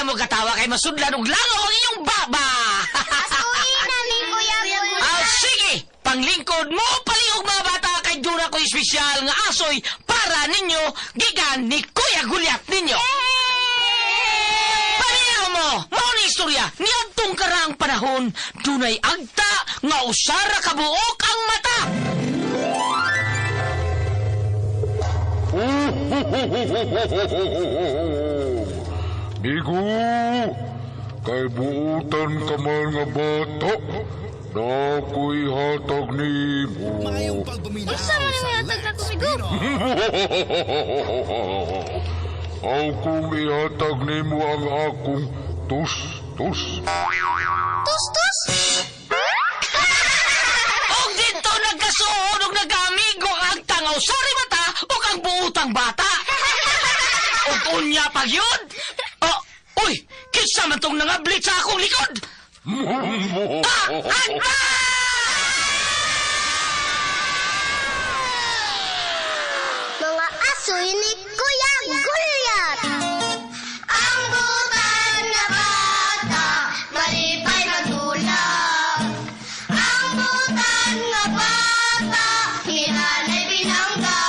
na mo katawa kay masudlan og langaw ang inyong baba. Asuhin na ni Kuya Gulyat. Ah, sige, panglingkod mo palihog mga bata kay duna ko espesyal nga asoy para ninyo gikan ni Kuya Gulyat ninyo. Paminaw mo, mao ni istorya niadtong karaang panahon dunay agta nga usara ka buok ang mata. Migo, kay buutan ka man nga bata, na ako'y hatag nimo. Maayong pagpaminaw Unsa man sa ang hatag Let's nako, Migo? Pinoy. Aw kung ihatag nimo ang akong tus-tus. Tus-tus! Og dito nagkasuod og nagkaamigo ang agta nga usara mata ug ang buutang bata. Og unya pag yun. Oh, uy, kinsa man tong nangablit sa akong likod? Ah, agta! Mga asoy ni Kuya Gulyat! Ang butan nga bata, malipay magdula. Ang butan nga bata, hinanay binangga.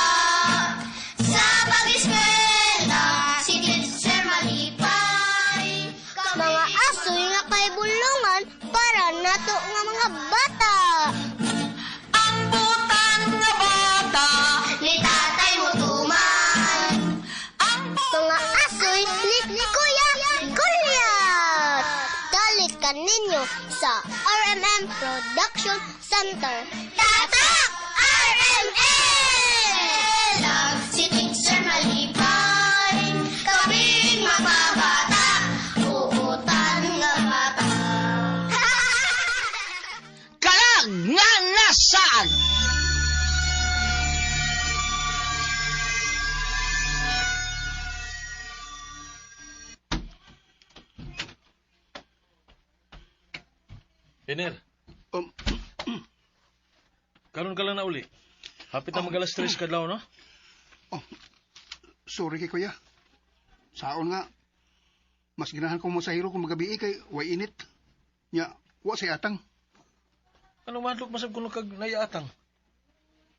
Sa pag-eskwela, si teacher malipay. Mga asoy nga kay bulungan para nato nga mga bata. Ang butan nga bata, Ni tatay mo tuman. ang Mga asoy ni Kuya Gulyat! Dalit ka ninyo sa RMM Production Center. Tatak! RMN! Si teacher malipay, kaming mga bata, uutan nga bata. Kalag nga nasaag. Ener. Karon ka lang na uli. Hapit na mag alas 3 kadlaw, no? Oh, sorry kay kuya. Saon nga. Mas ginahan ko mo sa hero kung magabi kay way init. Nya, wa say atang. Ano madlok masab kuno kag nayaatang?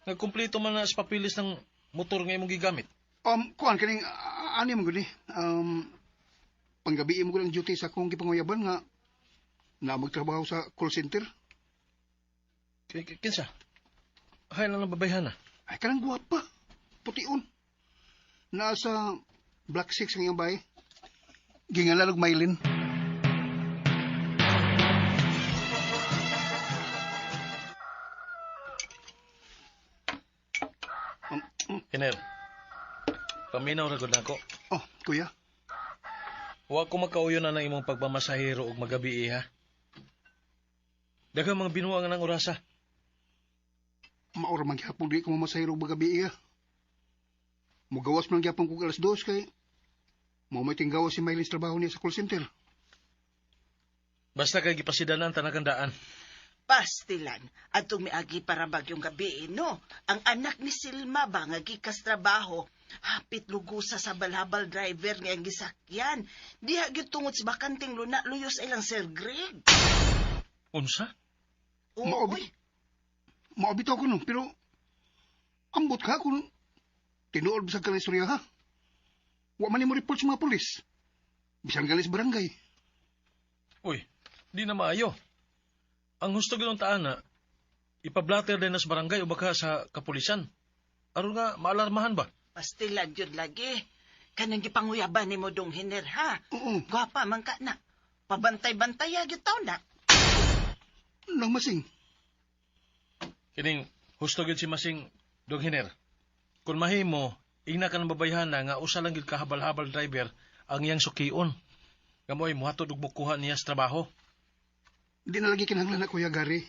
Nagkumpleto man na sa papilis ng motor nga imong gigamit. Kuan kaning ani man gud ni. Panggabi mo gud ang duty sa akong gipanguyaban nga na magtrabaho sa call center. Kinsa? Hay lang ang babayhana. Ay kanang guwapa. Pution. Nasa Black Six ang iyang bahay. Gingalan og Mylene. Ener. Paminaw ra gud nako. Oh, kuya. Wa ko makauyon na ng imong pagmamasahero og magabi ha. Daghang mga binuang ng orasa. Maura man gyapon di ko mamasahero og magabi ah. Mugawas man gyapon kog 2:00 kay mao may tinggawas si Mylene sa trabaho niya sa call center. Basta kay gipasidanan tanakandaan. Pastilan, atong miagi para bagyong gabi, no? Ang anak ni Silma ba nga gikas trabaho, hapit lugusa sa balhabal driver nga ang gisakyan. Diha gyud tungod sa bakanting luna luyos ilang Sir Greg. Unsa? Oo, Mao uy. Mao bitaw ko no, pero ambot ka kung tinuod bisag ka na istorya ha. Wa man nimo report sa mga pulis. Bisan galis barangay. Uy, di na maayo. Ang husto gyud taan na ipablatter din na sa barangay o baka sa kapulisan. Aron nga maalarmahan ba? Pastilan gyud lagi. Kanang gipanguyaban nimo dong hiner ha. Oo, Gwapa man ka na. Pabantay-bantay gyud taw na. nang masing. Kining husto gyud si Masing dong hiner. Kung mahimo, ingna ka ng babayhana nga usa lang gyud ka habal-habal driver ang iyang sukion. Nga mo'y muhatod og mukuha niya sa trabaho. Di na lagi kinahanglan na Kuya Gary.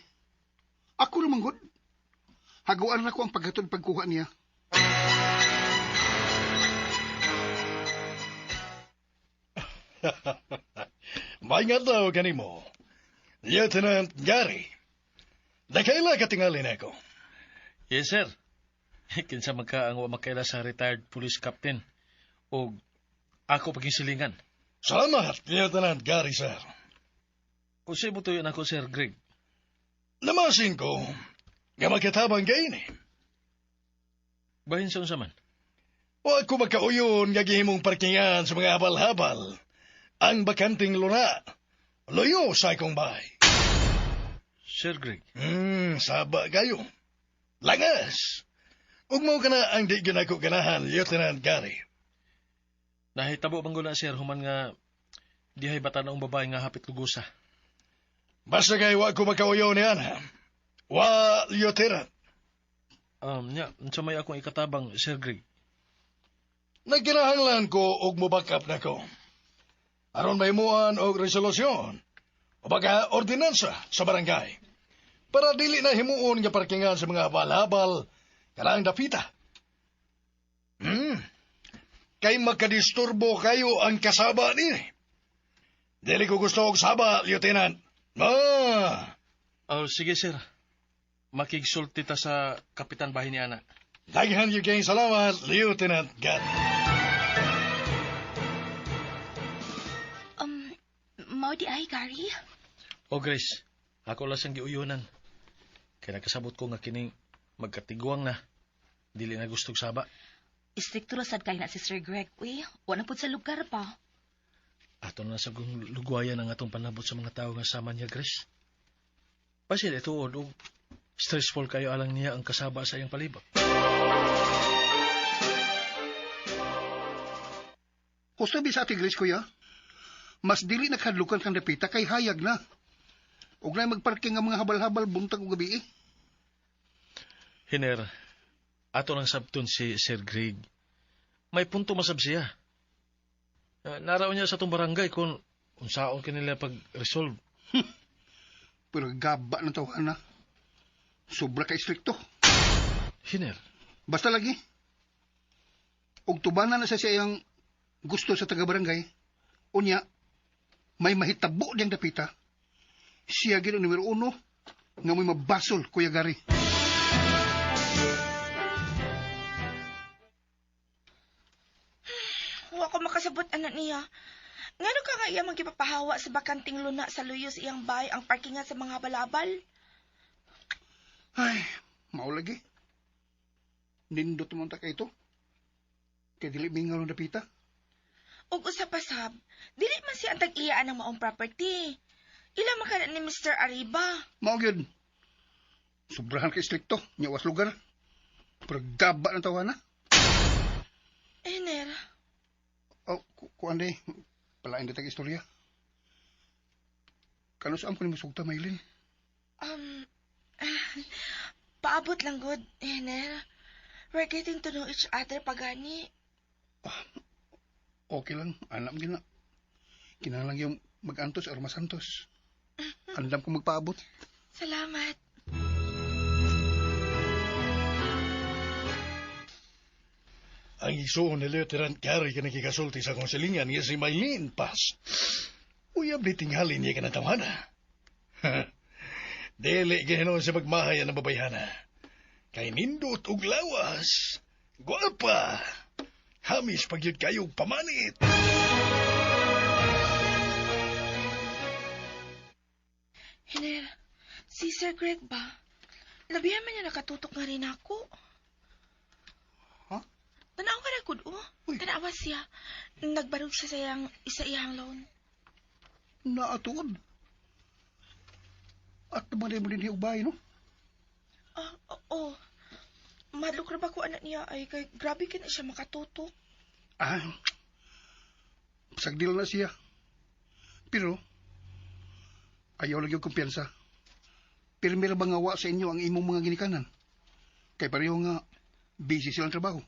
Ako naman gud. Haguan na ko ang paghatod pagkuha niya. May nga daw kanimo. Lieutenant Gary. Dakaila katingali nako. Yes, sir. Kinsa man ka ang wa makaila sa retired police captain o ako paging silingan. Salamat, Lieutenant Gary, sir. Unsay mutuyo nako, Sir Greg? Namasin ko, nga magkatabang gaini. Bahin sa unsa man? Wa ko makauyon nga gihimong parkingan sa mga habal-habal. Ang bakanting luna, luyo sa akong bahay. Sir Greg, Saba kayo. Langas! Ug mao kana ang di gyud nako ganahan, Lieutenant Gary. Nahitabo bang na, sir, human nga dihay bata na babae nga hapit lugusa. Basta kay wa ko makauyon ni ana. Wa, Lieutenant. Nya, unsa may akong ikatabang, Sir Greg? Nagkinahanglan ko og mo-backup nako. Aron mahimuan og resolusyon o baka ordinansa sa barangay para dili na himuon nga parkingan sa mga habal-habal kanang dapita. Kay makadisturbo kayo ang kasaba ni. Dili ko gusto og saba, Lieutenant. Ah, Oh, sige, sir. Makigsulti ta sa kapitan bahin ni ana. Daghan gyud kayong salamat, Lieutenant Gary. Mao di ay, Gary? O Grace, ako lang siyang giuyunan. Kaya nakasabot ko nga kining magkatigwang na. Dili na gustog saba. Istrikto ra sad kay na si Sir Greg. Uy, wala pud sa lugar pa. Ato na sa kong lugwayan ang atong panabot sa mga tao nga sama niya, Grace. Basin, ito, og stressful kayo alang niya ang kasaba sa iyang palibot. Husto bi sa Ate Grace, kuya? Mas dili nakadlukan kang dapita kay hayag na. Ug na magparking ang mga habal-habal buntag ug gabi eh. Hiner, ato lang sabton si Sir Greg. May punto masab siya. Naraon niya sa atong barangay kung unsaon kanila pag-resolve. Pero gaba ng tawhan na. Sobra ka istrikto. Hiner, Basta lagi. Og tubanan na sa siyang gusto sa taga-barangay. Unya, may mahitabo niyang dapita. Siya gid ang numero 1 nga may mabasol, Kuya Gary. Wa ko makasabot anak niya. Ngano ka nga iya magipapahawa sa bakanting luna sa luyo sa iyang bahay ang parkingan sa mga balabal? Ay, mao lagi. Nindot mo ta kay ito. Kay dili mingaw ng dapita. Ug usa pa sab, dili man siya ang tag-iyaan ng maong property. Ila man kana ni Mr. Ariba. Mao gyud. Sobrahan ka istrikto, nya was lugar. Pero gaba ng tawana. Ener, Oh, kuan day. Palain na tag istorya. Kano saan ko ni musugta, Maylin? Paabot lang good, Ener. We're getting to know each other pagani. Okay lang, alam gina. Kinahanglan yung mag-antos or masantos. Andam ko magpaabot. Salamat. Ang igsuon ni Lieutenant Gary ka nakikasulti sa akong silingan nga si Maylene Paz. Uyab ni tingali niya ka ng tawhana. Dili gihinoon sa magmahay ang babayhana. Kay nindot og lawas. Gwapa. Hamis pagyud kayong pamanit. Hiner, si Sir Greg ba? Labihan man niya nakatutok nga rin ako. Ha? Tanaw ka na, good, oh. Uy. Tanawa siya. Nagbarog siya sa iyang, isa iyang loan. Naatuod. At naman mo din hiubay, no? Ah, oo. Madlok ra ba ko anak niya ay kay grabe ka na siya makatutok. Ah, sagdil na siya. Pero, ayaw lagi yung kumpiyansa. Pirmi ra ba nga wa sa inyo ang imong mga ginikanan? Kay pareho nga, busy silang trabaho.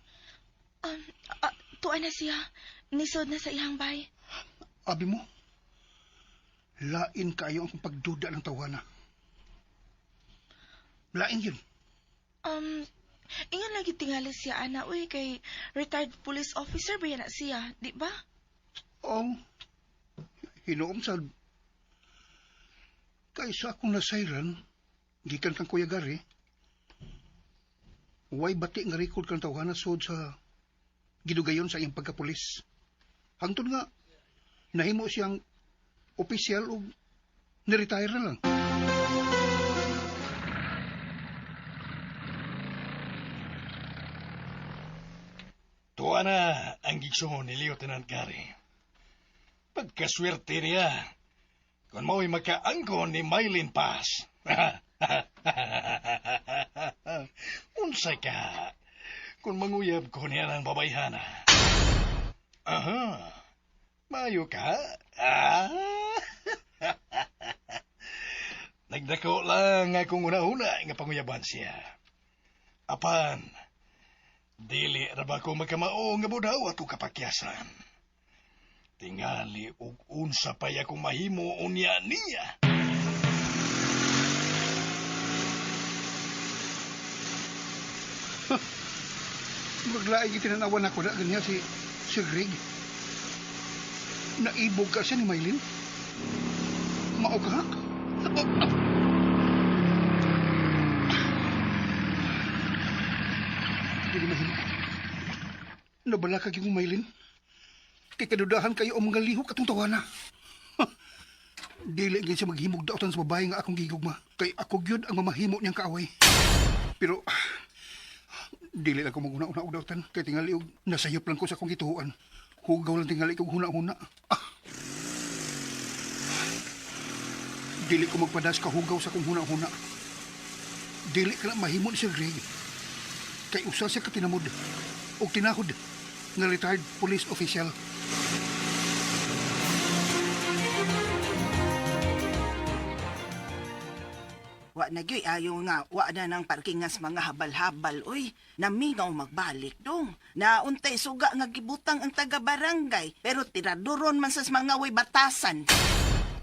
Tuwa na siya. Nisod na sa iyang bay. Abi mo, lain kayo ang pagduda ng tawana. Lain yun. Ingon lagi tingali siya, ana, uy, kay retired police officer ba yan na siya, di ba? Oo. Hinuom sad. Kaysa akong nasayran, gikan kang Kuya Gary, way bati nga record kang tawhana sud sa gidugayon sa iyang pagkapulis. Hangtod nga, Nahimo siyang opisyal ug ni-retire na lang. Tuwa na ang gigsoon ni Lieutenant Gary. Pagkaswerte niya, kung mo'y makaangkon ni Mylene Paz. Unsa ka, kung manguyab ko niya ng babayhana. Aha, maayo ka? Ah. Nagdako lang akong una-una nga panguyaban siya. Apan, dili ra ba ko makamao nga budaw ato kapakyasan. Tingali og unsa pay akong mahimo unya niya. Maglaing itinanawan ako na ganyan si Sir Greg. Naibog ka siya ni Mylene? Mao ka? Dili mahimo. Nabala ka yung Mylene? Kay kadudahan kayo ang mga lihok atong tawana. Dili gyud siya maghimog daotan sa babae nga akong gigugma. Kay ako gyud ang mamahimo niyang kaaway. Pero dili lang ko maguna-una og daotan. Kay tingali og nasayop lang ko sa akong gituoan. Hugaw lang tingali kog huna-huna. Ah. Dili ko magpadas kahugaw sa akong huna-huna. Dili ka na mahimo ni Sir Greg. Kay usa siya katinamod og tinahod nga retired police official. Wa na gyud ayo nga wa na nang parkingas mga habal-habal oy. Namingaw magbalik dong. Nauntay suga nga gibutang ang taga barangay pero tiraduron man sa mga way batasan.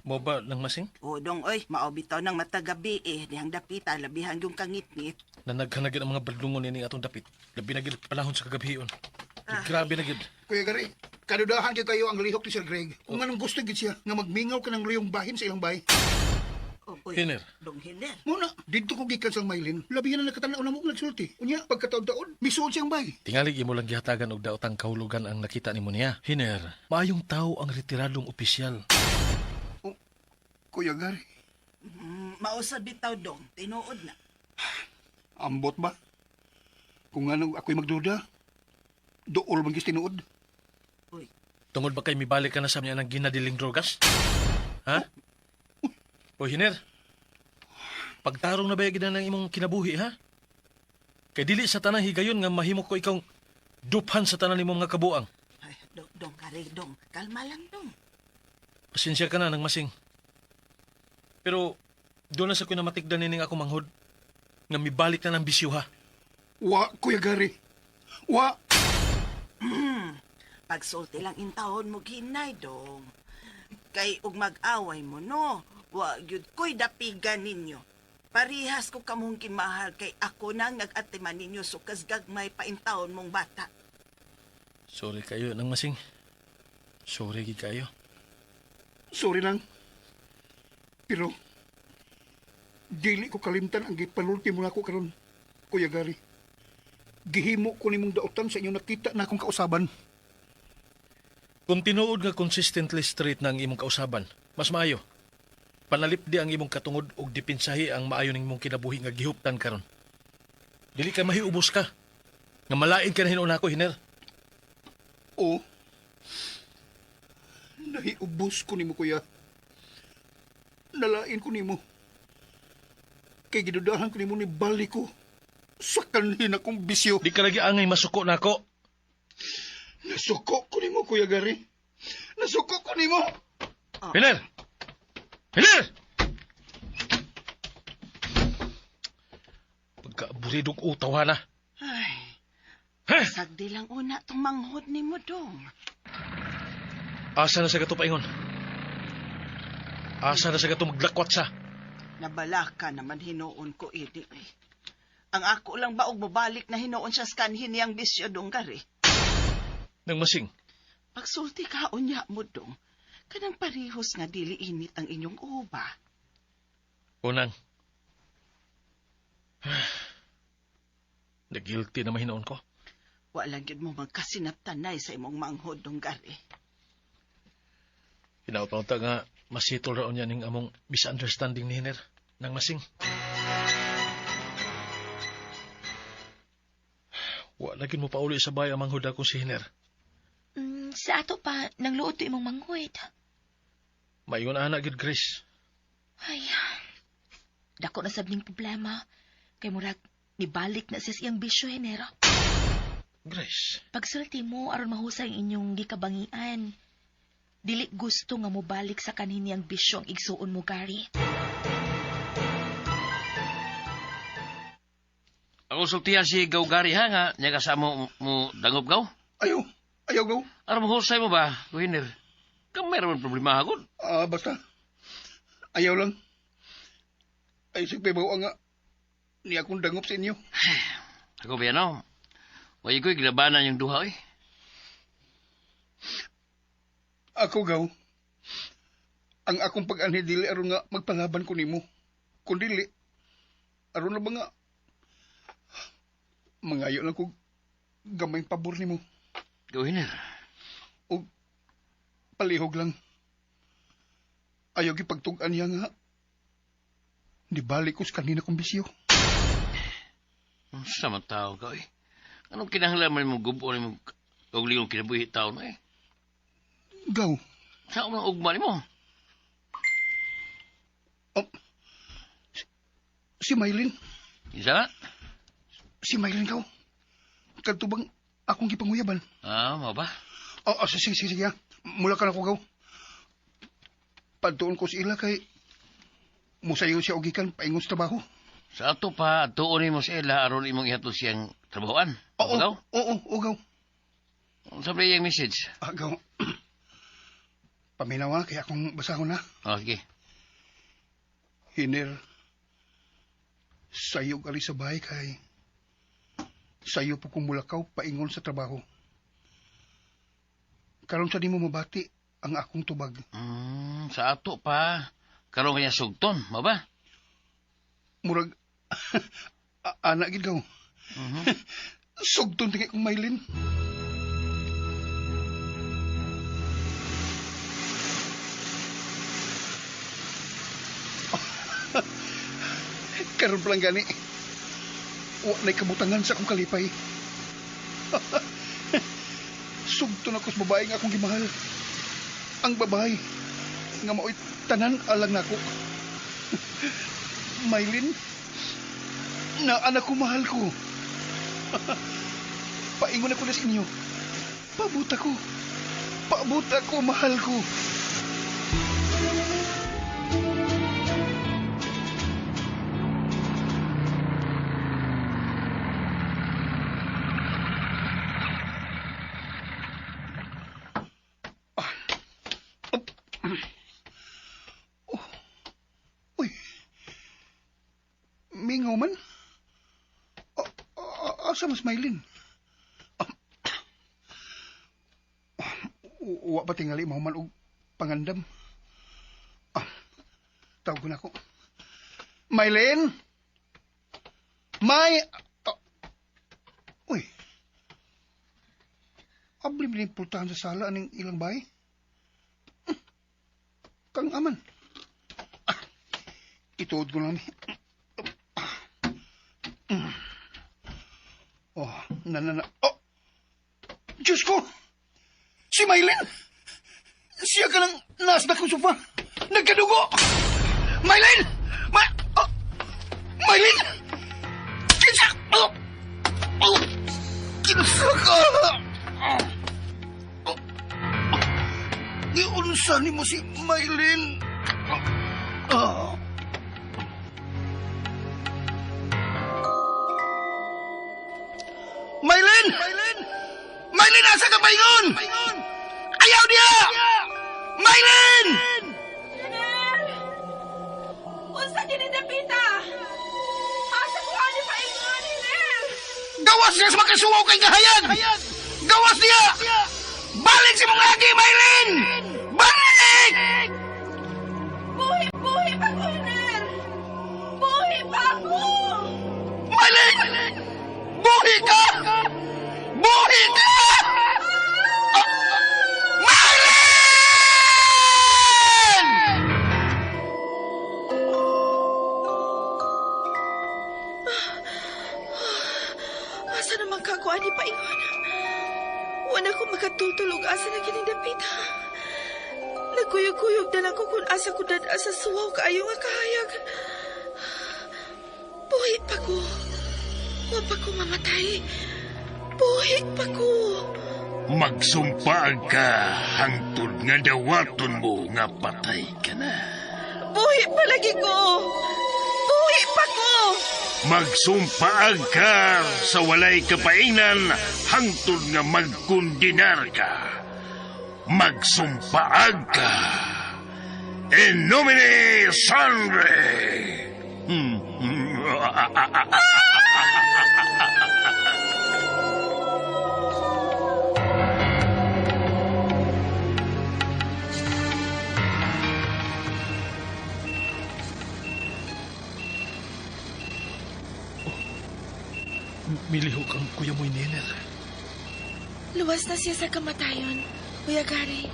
Mo ba nang masing? O dong oy, mao bitaw nang matagabi eh dihang dapita labihan yung kangitngit. Nanaghanagin ang mga badlungon ini atong dapit. Labi na gid panahon sa kagabhion. Grabe na gid. Kuya Gary, kadudahan gyud kayo ang lihok ni Sir Greg. Kung anong gusto gyud siya nga magmingaw ka ng luyong bahin sa ilang bahay. O, oy, Hiner. Dong Hiner. Muna, didto ko gikan sa Mylene. Labihan na nakatanaw na mo og nagsulti. Unya, pagkataon-taon, misuod siyang bahay. Tingali imo lang gihatagan og daotang kahulugan ang nakita nimo niya. Hiner, maayong tao ang retiradong opisyal. Kuya Gary, Mao sa bitaw dong, tinuod na. ambot ba? Kung ano ako'y magduda, dool man gis tinuod. Uy, Tungod ba kay mibalik ka na sa niya ng ginadiling drogas? Ha? O Hiner, pagtarong na ba gid na ng imong kinabuhi, ha? Kay dili sa tanang higayon nga mahimo ko ikaw duphan sa tanan nimong mga kabuang. ay, dong, dong, Gary, dong. Kalma lang dong. Pasensya ka na nang masing. Pero doon na sa ko namatigdan nining ako manghod nga mibalik na ng bisyo, ha? Wa, Kuya Gary. Wa! Pagsulti lang intawon mo ginay dong. Kay ug mag-away mo no, wa gyud ko'y dapigan ninyo. Parihas ko kamong kimahal kay ako nang nag-atiman ninyo so kasgagmay pa intawon mong bata. Sorry kayo nang masing. Sorry gid kayo. Sorry lang. Pero, dili ko kalimtan ang gipanulti mo nako karon, Kuya Gary. Gihimo ko nimong daotan sa inyong nakita na akong kausaban. Kung tinuod nga consistently straight na ang imong kausaban, mas maayo. Panalipdi ang imong katungod og dipinsahi ang maayo ning imong kinabuhi nga gihuptan karon. Dili ka mahiubos ka. Nga malain ka na hinuon nako, Hiner. Oo. Nahiubos ko nimo, kuya. Nalain ko nimo. Kay gidudahan ko nimo ni bali ko sa kanhin akong bisyo. Di ka lagi angay masuko nako. Nasuko ko nimo, Kuya Gary. Nasuko ko nimo. Hiner! Hiner! Pagkaaburidog utaw na. Ay, Ha? sagdi lang una tong manghod nimo dong. Asa na sa gato paingon? Asa na sa gato maglakwat sa? Nabalaka naman hinuon ko ini. Ay. Ang ako lang ba og mobalik na hinuon siya sa kanhin niyang bisyo dong Gary. Nang masing. Pagsulti ka unya mo dong. Kanang parihos nga dili init ang inyong uba. Unang. Nagilty na mahinoon ko. Wa lang gyud mo magkasinabtanay sa imong manghod dong Gary. Hinaot-naot nga masitol raon niya ning among misunderstanding ni Hiner nang Masing. Wa lagi mo pauli sa bay ang manghud akong si Hiner. Sa ato pa, nangluot to imong manghuit. Maingon ana gid, Grace. Ay, dako na sab ning problema. Kay murag, nibalik na siya iyang bisyo, Hiner. Grace. Pagsulti mo, aron mahusay ang inyong gikabangian. Dili gusto nga mobalik sa kanhin niyang bisyo ang igsuon mo, Gary. Ako sultihan si Gaw Gary ha nga, niya ka sa mo, mo dangop gaw. Ayaw, ayaw gaw. Aron mahusay mo ba, Hiner? Kang meron problema agad. Basta. Ayaw lang. Ay, sigpibaw nga. Ni akong dangop sa inyo. Ako ba yan, no? Wala ko'y gilabanan yung duha, eh. Ako, gaw. Ang akong pag-anhi dili aron nga magpalaban ko nimo. Kung dili, aron na ba nga mangayo lang ko gamay pabor nimo. Gaw, Hiner. O palihog lang. Ayaw gipagtug-an niya nga. Nibalik ko sa kanina kong bisyo. Sa man tao ka, eh. Anong kinahanglan man mo gubo ni mo kaugalingong kinabuhi tao na, eh? Gaw. Saan mo ugma nimo? Oh, si Mylene. Isa? Si Mylene, gaw. Kadto bang akong gipanguyaban? Ah, mao ba? Oh, sige, sige, sige. Mula ka na ko, gaw. Padtuon ko sa ila kay musayo siya og gikan paingon sa trabaho. Sa ato pa, tuon nimo sa ila aron imong ihatod siyang trabahoan. Oo, gaw? oo, oo, gaw. Unsa ba iyang message? Ah, gaw. Paminaw ha, kaya akong basahon na. Oh, sige. Hiner, sayo gali sa bahay kay sayo po kong mulakaw paingon sa trabaho. Karon sa nimo mabati ang akong tubag. Sa ato pa, karon kanya sugton, mao ba? Murag, anak gid gaw. Sugton tingay kong Mylene. Karon pa lang gani. Wa na'y kabutangan sa akong kalipay. Sugton ako sa babae nga akong gimahal. Ang babae nga mao'y tanan alang nako. Mylene, na anak ko mahal ko. Paingon ako na sa inyo. Paabot ako. Paabot ako, mahal ko. Uy. Mingaw man. Asa mas Mylene? Wa pa tingali mahuman og pangandam. Tawag ko na ako. Mylene? May... Uy. Abli ba ni pultahan sa sala aning ilang bahay? Kang aman. Ituod ko lang ni. Oh, na. Oh! Diyos ko! Si Mylene! Siya ka ng nasa kong sofa. Nagkadugo! Mylene! Oh! Mylene! Kinsa! Oh! Oh! Kinsa ka! Oh! Oh! Giunsa nimo si Mylene? Oh! Mylene! Mylene! Mylene, asa ka paingon? Ayaw niya! Mylene! Hiner! Unsa dinidapita? Asa ko ani paingon, Hiner? Gawas niya sa makasuwaw kay kahayag! Gawas niya! Balik si mong agi, Mylene! Balik! Buhi, buhi pa ko, Hiner! Buhi pa ako! Mylene! Buhi ka! Buhi ka! Mylene! Nagkuyog-kuyog na lang ko kung asa ko dad sa suwaw kaayo nga kahayag. Buhi pa ko. Wa pa ko mamatay. Buhi pa ko. Magsumpaag ka hangtod nga dawaton mo nga patay ka na. Buhi pa lagi ko. Buhi pa ko. Magsumpaag ka sa walay kapainan hangtod nga magkundinar ka. Magsumpaag ka. In nomine Sangre. Milihok ang kuya mo'y niner. Luwas na siya sa kamatayon, Kuya Gary.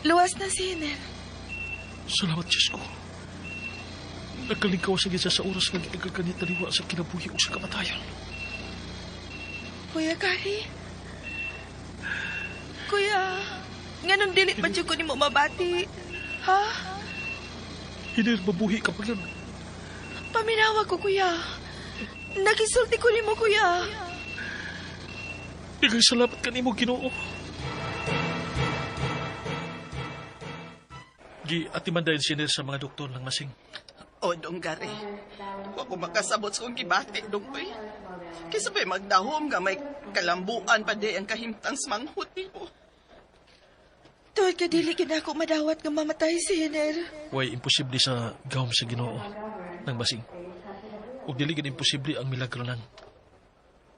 Luwas na si Hiner. Salamat, Diyos ko. Nagkalingkaw sa gisa sa oras nga gitagkaganit taliwa sa kinabuhi o sa kamatayon. Kuya Gary? Kuya, nganong dili pa jud ko nimo mabati? Ha? Hiner, mabuhi ka pa yun. Paminawa ko, kuya. Nagisulti ko nimo, kuya. Daghang salamat kanimo, Ginoo. Gi atiman dahil sinir sa mga doktor ng masing. O, dong gari. Wa ko makasabot sa kong gibati, dong uy. Kaysa ba'y magdahom nga may kalambuan pa di ang kahimtang sa manghod nimo. Tuod ka dili gid ako madawat nga mamatay si Hiner. Way imposible sa gawom sa Ginoo ng basing. Og dili gid imposible ang milagro nang.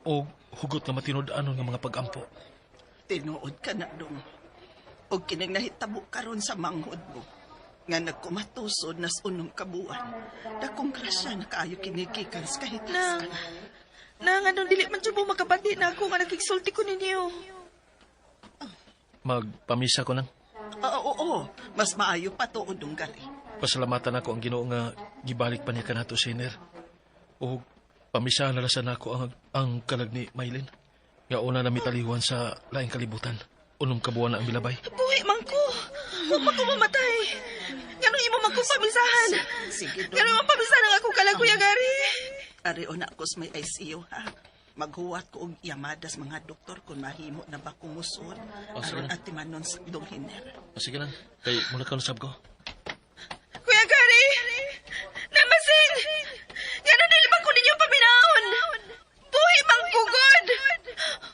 Og hugot nga matinud-anon nga mga pagampo. Tinuod ka na, dong. Og kining nahitabo karon sa manghod mo, nga nagkumatusod nas unong kabuan. Dakong grasya na kaayo kinigikan sa kahitaskan. Nang, anong dili man jud mo makabati na ako nga nakigsulti ko ninyo. Magpamisa ko nang. Oo, oo, mas maayo pa tuod, dong gari. Pasalamatan ako ang Ginoo nga gibalik pa niya kanato si Hiner. Og pamisa na lang nako ang kalag ni Maylin. Nga una na mitaliwan sa laing kalibutan. Unom ka buwan na ang milabay. Buhi man ko. Wa pa ko mamatay. Nganong imo man ko pamisahan? Sige, dong. Nganong imong pamisahan ang akong kalag, Kuya Gary? Ari na ako sa may ICU, ha? Maghuwat ko og yamadas mga doktor kung mahimo na ba kumusod. Oh, sige Aron na. atimanon sa dong Hiner. O, sige lang. Kay mula ka sab ko. Kuya Gary! Namasing! Nganong dili ba ko ninyo paminahon? Buhi man ko, God!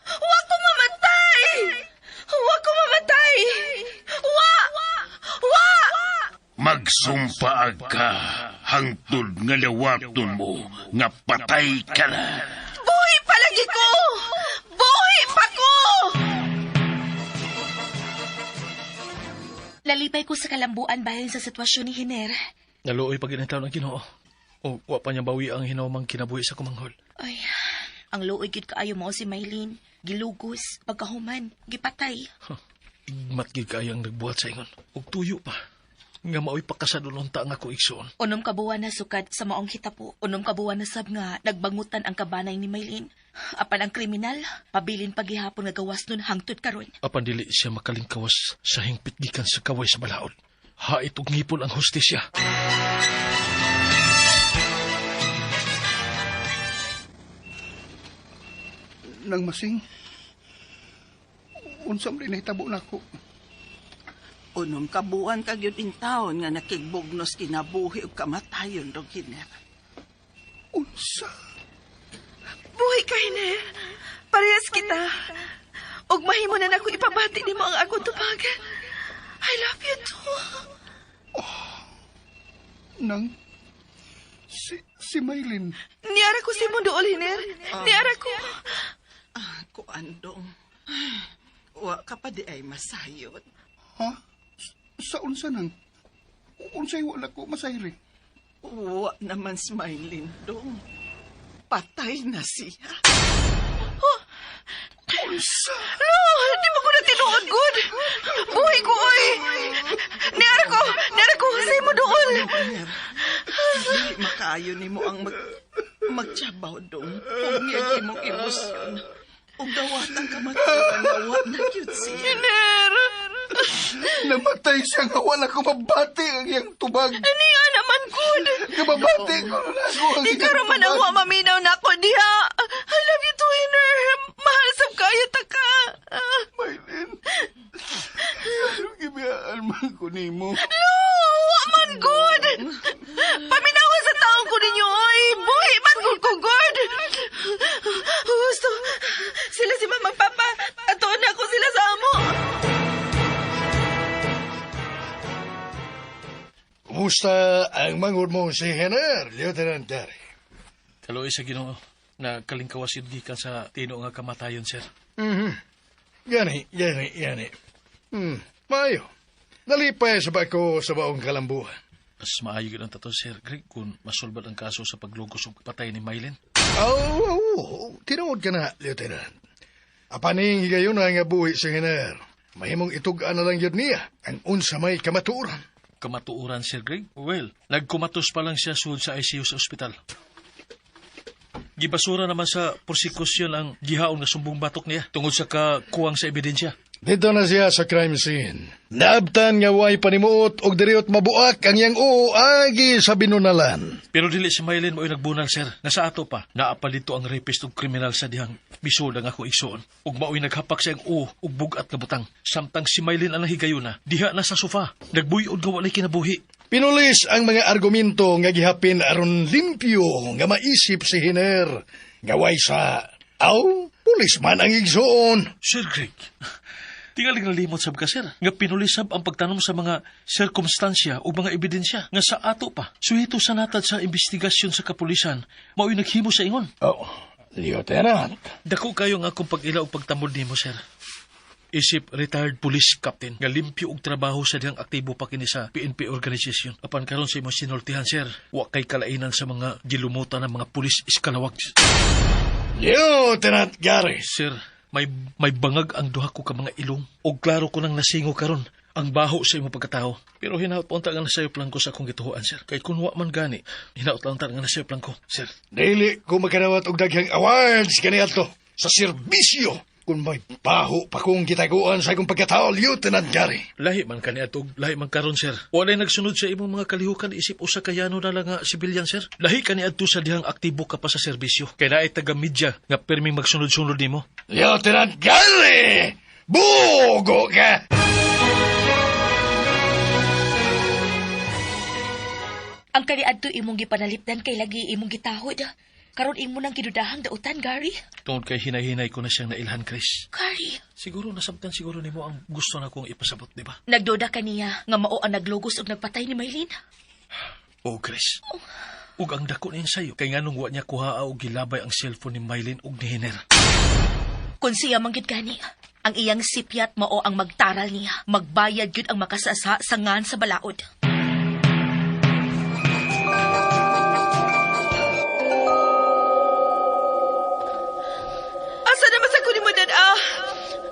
Wa ko mamatay! Wa ko mamatay! Wa! Wa! Magsumpaag ka hangtod nga dawaton mo nga patay ka na. Buhi palagi ko! Buhi pa ko! Nalipay ko sa kalambuan bahin sa sitwasyon ni Hiner. Naluoy pag initaw ng Ginoo. O wa pa niya bawi ang hinawmang kinabuhi sa kumanghol. Ay, ang luoy gyud kaayo mo si Maylin. Gilugos, pagkahuman, gipatay. Huh. Igmat gyud kaayo ang nagbuhat sa ingon. Og tuyo pa. Nga maoy pakasadulon ta ang ako igsoon. Unom ka buwan na sukad sa maong hitapo. Unom ka buwan na sab nga nagbangutan ang kabanay ni Maylin. Apan ang kriminal, pabilin pagihapon nga gawas nun hangtod karon. Apan dili siya makalingkawas sa hingpit gikan sa kaway sa balaod. Hait og ngipon ang hustisya. Nang masing, unsa man nahitabo nako. Unom kabuan kag yun in taon nga nakigbugnos kinabuhi ug kamatayon, dong Hiner. Unsa? Buhi ka, Hiner. Parehas kita. Og mahimo na nako ipabati nimo ang akong tupag. I love you too. Oh, nang, si Maylin. Niara ko si Mundo Hiner. Niara ko. Ah, kuandong. Wa ka pa di ay masayod. Ha? Sa unsa nang? Unsay wala ko masayri? Wa naman si Maylin, dong. Patay na siya. Oh! Unsa? No, di mo ko na tinuod, good. Buhi ko, oy. Niara ko, sa imo dool. Dili makaayo nimo ang magtsabaw, dong. Ug niya imong emosyon. Ug dawatan ka matuwa na wa na cute siya. Hiner! Namatay siya nga wala ko mabati ang iyang tubag. Niya naman, good. Nga mabati ko na ako ang Ikaw iyang raman ang tubag. wa maminaw na ako diha. I love you too, Hiner. Mahal sab kayo ta ka. Maylin, anong gibiyaan man ko nimo? No, wa man good. Paminawa sa taong ko ninyo, oy. Buhi man gud ko, good. Gusto, sila si Mama Papa. Atoon na ako sila sa amo. Kumusta ang mangod mo si Hener, Lieutenant Gary? Kaluoy sa Ginoo na kalingkawas yun gikan sa tino nga kamatayon, sir. Gani, gani, gani. Maayo. Nalipay sa bako sa baong kalambuhan. Mas maayo yun ang tato, Sir Greg, kung masulbad ang kaso sa paglugos ug patay ni Mylene. Oo, oh, tinuod ka na, Lieutenant. Apaning higayon na nga buhi si Hener. Mahimong itug-an na lang yun niya ang unsa may kamatuoran. Kamatuoran, Sir Greg? Well, nagkumatos pa lang siya sud sa ICU sa ospital. Gibasura naman sa prosekusyon ang gihaon nga sumbong batok niya tungod sa kakuwang sa ebidensya. Dito na siya sa crime scene. Naabtan nga way panimuot og diriot mabuak ang iyang oo agi sa binunalan. Pero dili si Mylene mo'y nagbunal, sir. Nga sa ato pa, naapa dito ang rapist ug kriminal sa dihang misod ang ako igsoon. Ug mao'y naghapak sa iyang oo ug bugat nga butang. Samtang si Mylene ang nahigayuna, diha na sa sofa. Nagbuyod nga walay kinabuhi. Pinulis ang mga argumento nga gihapin aron limpyo nga maisip si Hiner. Nga way sa aw, pulis man ang igsoon. Sir Greg, tingaling nalimot sab ka, sir, nga pinulisab ang pagtanom sa mga sirkumstansya o mga ebidensya nga sa ato pa. Suhito sa natad sa investigasyon sa kapulisan, mao'y naghimo sa ingon. Oh, Lieutenant. Dako kayo nga akong pag-ila og pagtamod nimo, sir. Isip retired police captain nga limpyo og trabaho sa dihang aktibo pa kini sa PNP organization. Apan karon sa imong sinultihan, sir, wa kay kalainan sa mga gilumutan ng mga pulis iskalawag. Lieutenant Gary. Sir, may bangag ang duha ko ka mga ilong. Og klaro ko nang nasingo karon ang baho sa imong pagkatao. Pero hinaut po unta nga nasayop lang ko sa akong gituhoan, sir. Kay kun wa man gani, hinaut lang unta nga nasayop lang ko, sir. Dili ko makadawat og daghang awards kaniadto sa serbisyo kung may baho pa kong gitaguan sa akong pagkatao, Lieutenant Gary. Lahi man kaniadto, lahi man karon, sir. Walay nagsunod sa imong mga kalihukan isip usa ka yano na lang nga sibilyan, sir. Lahi kaniadto sa dihang aktibo ka pa sa serbisyo. Kay naay taga-media nga pirming magsunod-sunod nimo. Lieutenant Gary! Bugo ka! Ang kaniadto imong gipanalipdan kay lagi imong gitahod. Karon imo nang gidudahang dautan, Gary. Tungod kay hinay-hinay ko na siyang nailhan, Chris. Gary. Siguro nasabtan siguro nimo ang gusto na kong ipasabot, di ba? Nagduda ka niya nga mao ang naglugos ug nagpatay ni Mylene. Oo, Chris. Ug ang dako niyan sayo kay nganong wa niya kuhaa og gilabay ang cellphone ni Mylene ug ni Hiner. Kung siya manggid gani, ang iyang sipyat mao ang magtaral niya. Magbayad gyud ang makasasa sa ngan sa balaod. Asa naman sa kunin mo, Dad, ah?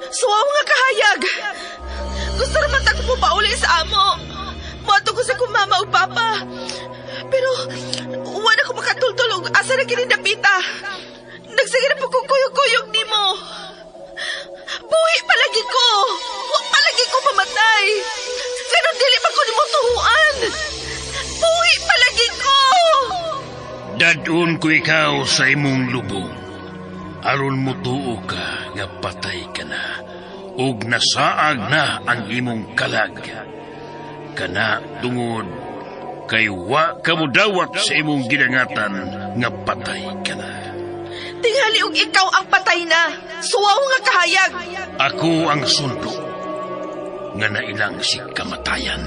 Suwaw nga kahayag. Gusto naman ta ko mo pauli sa amo. Muadto ko sa kong mama o papa. Pero, wala ko makatultol og asa na kini dapita. Nagsige na po kong kuyog-kuyog nimo. Buhi palagi ko. Wa palagi ko mamatay. Pero dili pa ko nimo tuhuan. Buhi palagi ko. Dadun ko ikaw sa imong lubong. Aron mutuo ka nga patay ka na, ug nasaag na ang imong kalag. Kana tungod kay wa ka modawat sa imong gidangatan nga patay ka na. Tingali og ikaw ang patay na. Suwaw nga kahayag. Ako ang sundo nga nailang si kamatayan.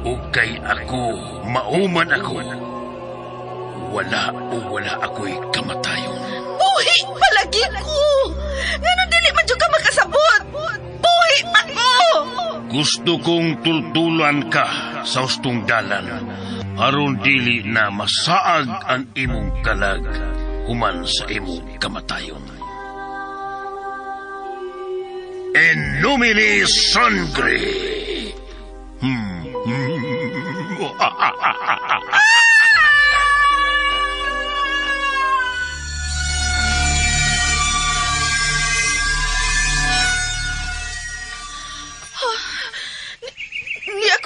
Ug kay ako mauman ako, wala o wala ako'y kamatayon. Buhi palagi ko! Ngano dili man jud ka makasabot? Buhi pa ko! Gusto kong tultulan ka sa hustong dalan aron dili na masaag ang imong kalag human sa imong kamatayon. En nomine sangre.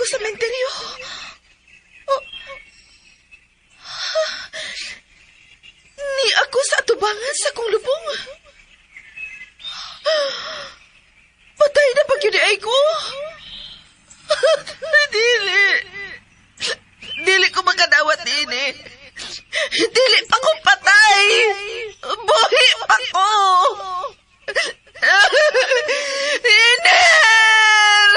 ko sa menteryo. Oh. Ni ako sa atubangan sa akong lubong. Patay na pag yun ay ko. Dili. Dili ko makadawat din eh. Dili pa ko patay. Buhi pa ko. Iner!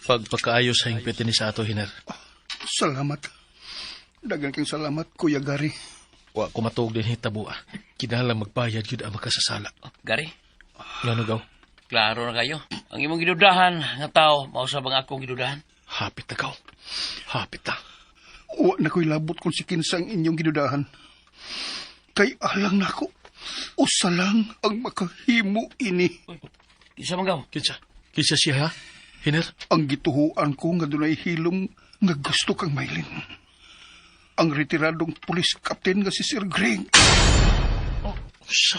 Pagpakaayos sa hingpit ni sa ato, Hiner. Salamat. Dagan kang salamat, Kuya Gary. Wa ko matuog din hitabo, ah. Kinahanglan magbayad yun ang makasasala. Gary? Ngano gaw? Klaro na kayo. Ang imong gidudahan nga tao, mausab ang akong gidudahan. Hapit na gaw. Hapit na. Wa na ko'y labot kung si kinsa ang inyong gidudahan. Kay alang nako, usa lang ang makahimo ini. Kinsa man gaw? Kinsa? Kinsa siya, ha? Hiner? Ang gituhuan ko nga dunay hilom nga gusto kang Maylin. Ang retiradong police captain nga si Sir Greg. Oh, sa?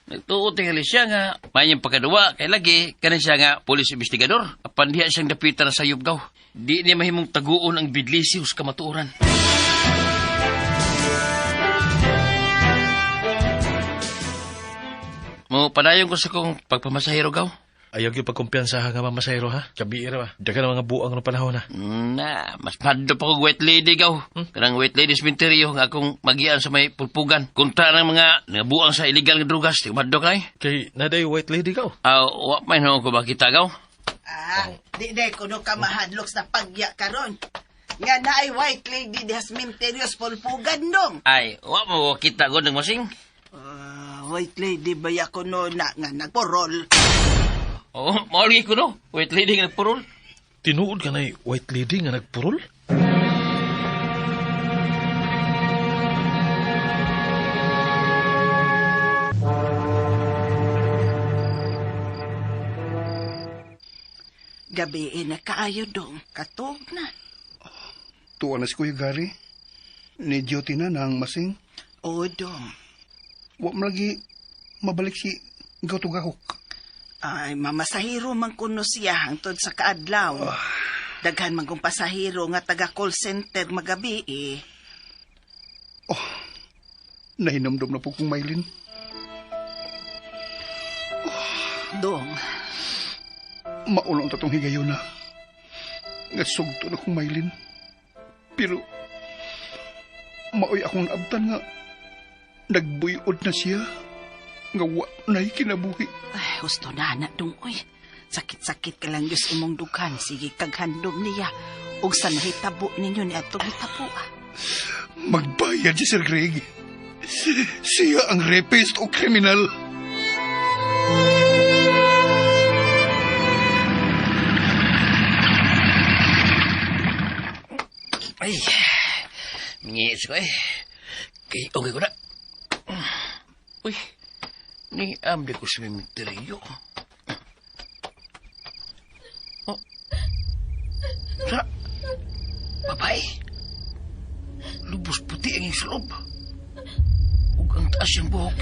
Nagtuo tingali siya nga mayang pagkaduwa kay lagi kanin siya nga police investigador. Apan diha siyang dapitan sa sayop gaw. Di niya mahimong taguon ang bidlisiw sa kamatuoran. Mo padayon ko sa kong pagpamasahero gaw. Ayaw gyud pagkumpiyansa nga mamasahero ha. Gabi ra ba. Daghang mga buang ng panahon ha. Na, mas madlo pa kog white lady gaw. Kanang white lady sementeryo nga akong magian sa may pulpugan. Kontra ng mga buang sa illegal nga drugas, di madlo kay. Kay naday white lady gaw. Wa man ho ko makita gaw. Ah, di day kuno ka mahadlok sa pagya karon. Nga naay white lady diha sa sementeryo sa pulpugan dong. Ay, wa mo kita gud ng masing. White lady ba ya kuno na nga nagporol? Oo, oh, mauli ko no. White lady nga nagpurol. Tinuod ka na white lady nga nagpurol? Gabi na kaayo dong. Katog na. Tuwa na si Kuya Gary. Ni duty na nang masing. Oo, dong. Wa malagi mabalik si Gautugahok. Ay, mamasahiro man kuno siya hangtod sa kaadlaw. Daghan man kong pasahero nga taga call center magabi eh. Oh, nahinamdom na po kong Maylin. Oh, dong. Maunong tatong higayon na. Nga sugto na kong Maylin. Pero, maoy akong naabtan nga nagbuyod na siya. Nga wa na'y kinabuhi. Ay, husto na, anak dong, oy. Sakit-sakit ka lang Diyos imong dughan. Sige, kaghandom niya. Og sa nahitabo ninyo ni atong hitabo. Magbayad si Sir Greg. Siya ang rapist o kriminal. Ay, mingis ko eh. Kay okay ko na. Uy, ni amdi ko sa misteryo. Oh. Sa, babae. Lubos puti ang iyong sulob. Ug ang taas siyang buhok.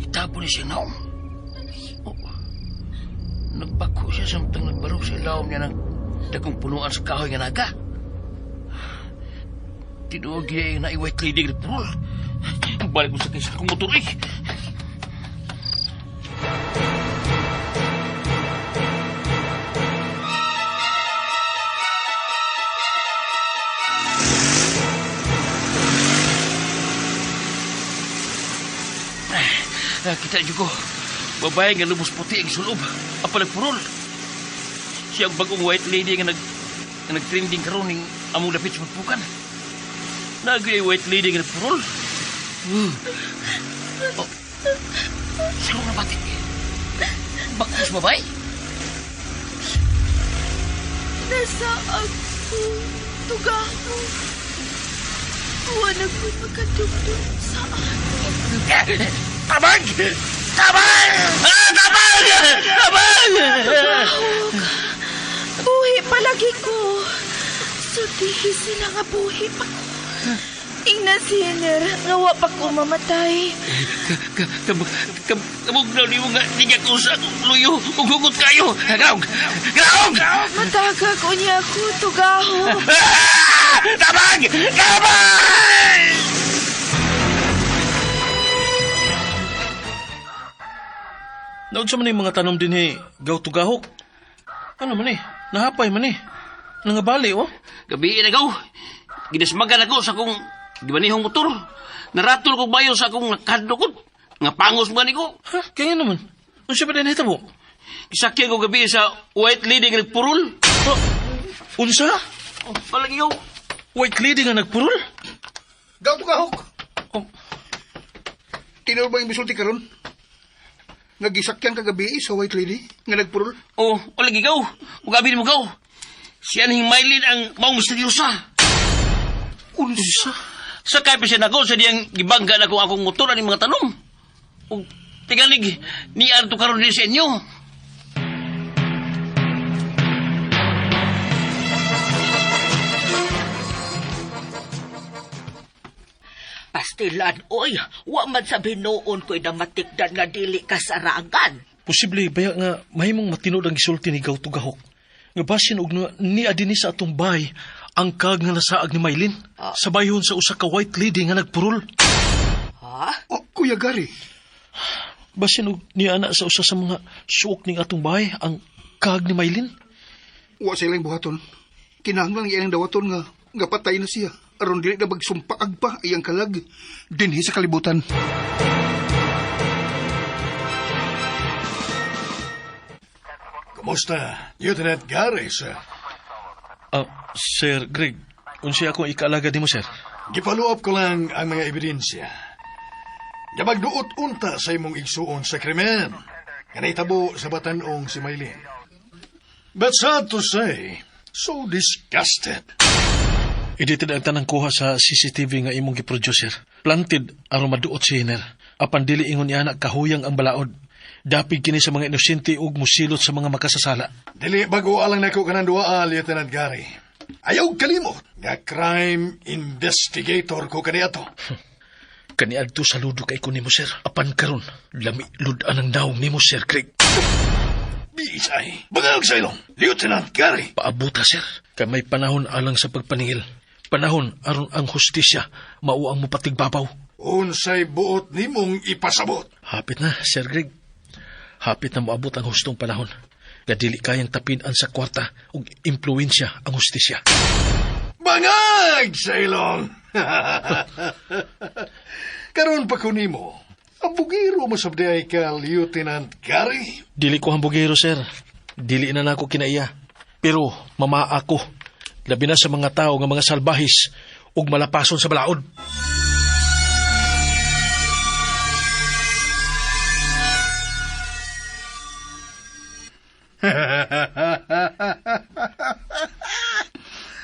Itabo ni siyang naong. Oh. Nagbako siya samtang nagbarog sa ilawom niya ng dagong punuan sa kahoy nga naga. Tinuog niya yung na-white lady ng purol. Balik mo sa kaysa kong motor eh. Kita niyo ko. Babae nga lubos puti ang sulob. Apa nagpurol. Siya ang bagong white lady nga nag-trending karon ning among dapit sa pagpukan. Nagay white lady nga nagpurol. Oh. Sino na bati? Bakos babae? Nasa ako, tugano. Wala ko'y makadugdug sa akin. Tabang! Tabang! Ah, tabang! Tabang! Tugahok. Buhi palagi ko. Sultihi sila nga buhi pa ko. Giingnan si Hiner nga wa pa ko mamatay. Kabugnaw ni mo nga niya ko sa akong luyo. Ug hugot kayo. Graog! Graog! Mataga ko niya ako, tugaho. Tabang! Tabang! Naunsa man yung mga tanom din eh, gaw tugahok. Ano man eh, nahapay man eh. Nangabali, oh. Gabi na gaw. Ginasmagan ako sa akong gibanihong motor. Naratol ko bayo sa akong nakadlokod. Nga pangos man ko. Ha? Kaya naman. Unsa ba din hitabo? Gisakyan ko gabi sa white lady nga nagpurol. Oh, unsa? Oh, palagi gaw. White lady nga nagpurol? Gaw tugahok! Oh. Tinuod ba yung misulti karon? Nagisakyan kagabi sa white lady nga nagpurol? Oh, palagi gaw. Ugabi mo gaw. Siya ning Mylene ang maong misteryosa. Unsa? Sa kay pa siya nako sa diyang gibangga na ko akong motor aning mga tanom. Ug tingalig ni Arto karon din sa inyo. Pastilan, oy, wa man sa binuon ko'y namatikdan nga dili kasarangan. Posible baya nga mahimong matinod ang gisulti ni Gaw Tugahok. Nga basin og ni adini sa atong bahay ang kag nga nasaag ni Mylene. Sa bayhon sa usa ka white lady nga nagpurol. Ha? Oh, Kuya Gary. Basin og niana sa usa sa mga suok ning atong bahay ang kag ni Mylene. Wa sa ilang buhaton. Kinahanglan iyang dawaton nga patay na siya. Aron dili na magsumpaag pa iyang kalag dinhi sa kalibutan. Kumusta, Lieutenant Gary, sir? Sir Greg, unsay akong ikaalaga nimo, sir? Gi-follow up ko lang ang mga ebidensya. Nga magduot unta sa imong igsuon sa krimen. Nga naitabo sa batanong si Mylene. But sad to say, so disgusted. Edited ang tanang kuha sa CCTV nga imong gi-producer. Planted aron maduot si Hiner. Apan dili ingon niya na kahuyang ang balaod. Dapig kini sa mga inosente ug musilot sa mga makasasala. Dili bago alang nako kanang duwa, Lieutenant Gary. Ayaw kalimot nga crime investigator ko kaniadto. Kaniadto saludo kay ko nimo, sir. Apan karon, lami lud-an ang nawong nimo, Sir Greg. Bisay, bangag sa ilong, Lieutenant Gary. Paabuta, sir. Kay may panahon alang sa pagpaningil. Panahon aron ang hustisya mao ang mopatigbabaw. Unsay buot nimong ipasabot? Hapit na, Sir Greg. Hapit na moabot ang hustong panahon. Nga dili kayang tapin-an sa kwarta ug impluwensya ang hustisya. Bangag sa ilong! Karon pa ko nimo, ang bugiro mo sabdi ka, Lieutenant Gary. Dili ko hambugero, sir. Dili na nako kinaiya. Pero mama ako, labi na sa mga tao nga mga salbahis ug malapason sa balaod.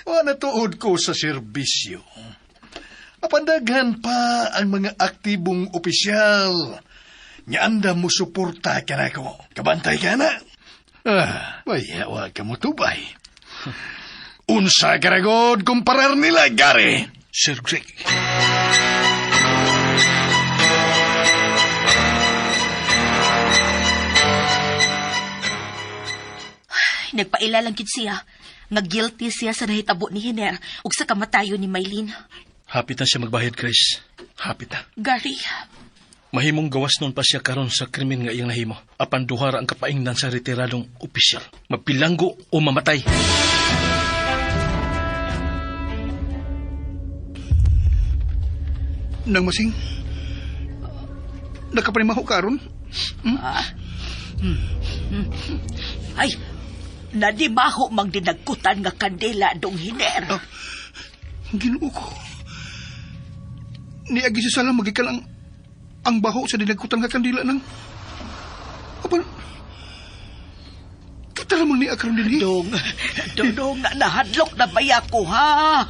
Wa natuod ko sa serbisyo. Apandaghan pa ang mga aktibong opisyal. Nga anda mo suporta ka na ko. Kabantay ka na. Ah, wayawa ka mo tubay. Unsa karagod kumparar nila, Gary? Sir Greg. Nagpaila lang gid siya nga guilty siya sa nahitabo ni Hiner ug sa kamatayon ni Mylene. Hapit na siya magbayad, Grace. Hapit na. Gary, Mahimong gawas nun pa siya karon sa krimen nga iyang nahimo. Apan duhara ang kapaingnan sa retiradong opisyal. Mapilanggo o mamatay. Nang masing, nakapanimaho ka aron? Ay, nadimaho mang dinagkutan nga kandela dong Hiner. Oh, Ginoo ko. Niagi sa sala magikan ang baho sa dinagkutan nga kandila nang. Apan, kita lamang ni akaron dinhi. Dong, dong, nahadlok na baya ko, ha?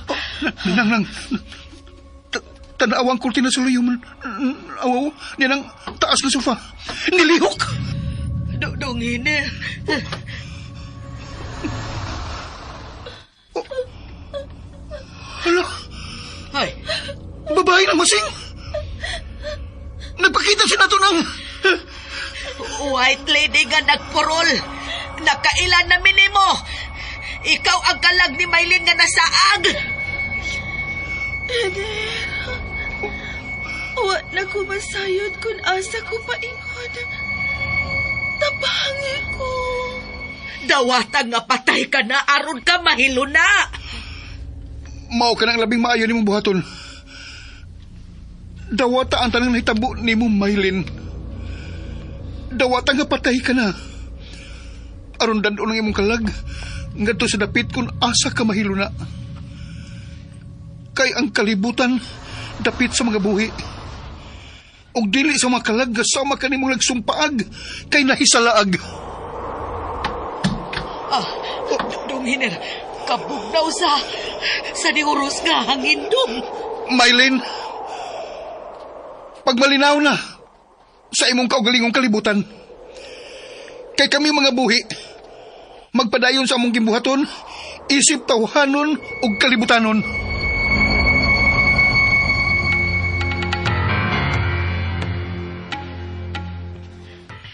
Nang, nang, tanawang kurtina sa luyo man. Awaw, niya nang taas na sofa. Nilihok! Dong, Hiner. Hala! Ay. Buhay na masing! Nagpakita siya nato ng... White lady nga nagpurol. Nakailan na minimo. Ikaw ang kalag ni Maylin nga nasaag. Eder, wa na ko masayod kung asa ko paingon. Tabangi ko. Dawatang nga patay ka na, aron ka mahiluna. Mao ka nang labing maayo nimong buhaton. Dawata ang tanang nahitabo nimo, Maylin. Dawata nga patay ka na. Aron dandon ang imong kalag, ngadto sa dapit kung asa ka mahiluna. Kay ang kalibutan dapit sa mga buhi. Og dili sa mga kalag sama ka nimong nagsumpaag kay nahisalaag. Ah, Dong Hiner, kabugnaw sa niuros nga hangin, Dong. Maylin, pagmalinaw na sa imong kaugalingong kalibutan. Kay kami mga buhi, magpadayon sa among gimbuhaton, isip tawhanon ug kalibutanon.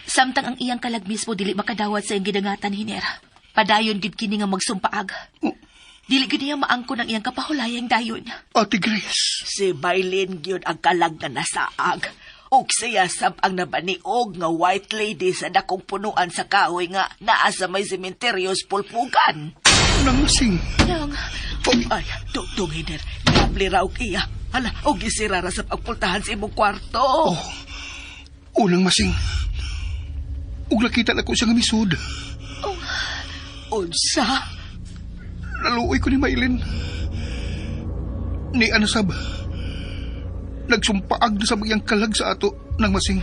Samtang ang iyang kalag mismo dili makadawat sa iyang gidangatan, Hiner. Padayon gid kini nga magsumpaag. Dili gid niya maangkon ang iyang kapahulayang dayon. Ate Grace. Si Maylin gyud ang kalag nga nasaag. Ug siya sab ang nabaniog nga white lady sa dakong punuan sa kahoy nga naa sa may sementeryo sa Pulpugan. Nang masing. Nang. Ay, Dong Hiner, nabli raw iya. Hala, og gisira ra sa pagpultahan sa imong kwarto. Oh, unang masing. Ug nakita na ko siya nga misud. Oh, unsa? Naluoy ko ni Maylin. Ni ano sab? Nagsumpaag na sa iyang kalag sa ato ng masing.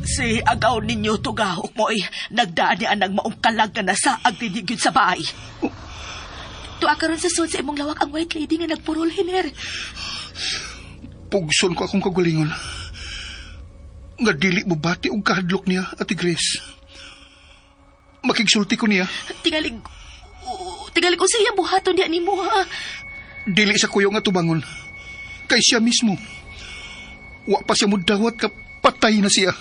Si agaw ninyo tugahok mo ay nagdaan niya ang maong kalag nga nasaag dinigid sa bahay. Oh. Tuwa karon sa sud sa imong lawak ang white lady nga nagpurol, Hiner. Pugson ko akong kagalingon. Nga dili mo bati og kahadlok niya, Ate Grace. Makigsulti ko niya. Tingalig ko siya buhaton niya nimo, ha? Dili sa kuyo nga tubangon. Kay siya mismo. Wa pa siya mudawat ka patay na siya.